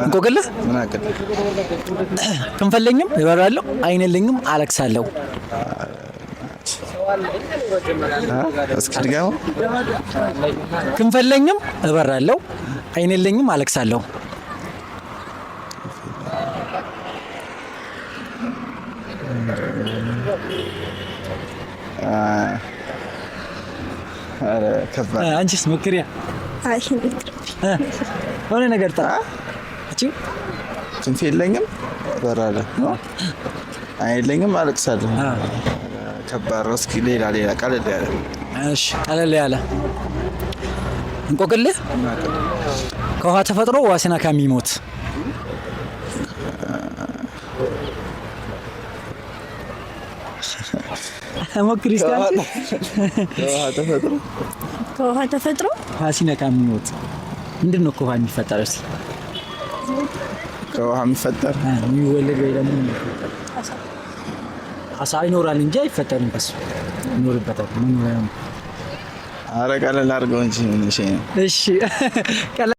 እንቆቅልህ። ምን አቅል? ክንፍ የለኝም እበራለሁ፣ አይን የለኝም አለቅሳለሁ። እስኪ ድገመው። ክንፍ የለኝም እበራለሁ፣ አይን የለኝም አለቅሳለሁ። ኧረ ከባድ። አንቺስ ሞክሪያ። አይ። ሆነ ነገር ጥራ። እቺ ክንፍ የለኝም እበራለሁ፣ አይን የለኝም አለቅሳለሁ። ከባድ ነው። እስኪ ሌላ ሌላ ቀለል ያለ። እሺ፣ ቀለል ያለ እንቆቅልህ። ከውሃ ተፈጥሮ ውሃ ሲነካ የሚሞት። ሞክሪ እስኪ አንቺ። ከውሃ ተፈጥሮ ከውሃ ተፈጥሮ ውሃ ሲነካ የሚሞት ምንድን ነው? ከውሃ የሚፈጠር እስኪ። ከውሃ የሚፈጠር? የሚወለድ ወይ ደግሞ የሚፈጠር። አሳ ይኖራል እንጂ አይፈጠርም። በሱ ይኖርበታል፣ መኖሪያ ነው። አረ ቀለል አድርገው እንጂ ምን እሺ ነው። እሺ፣ ቀለል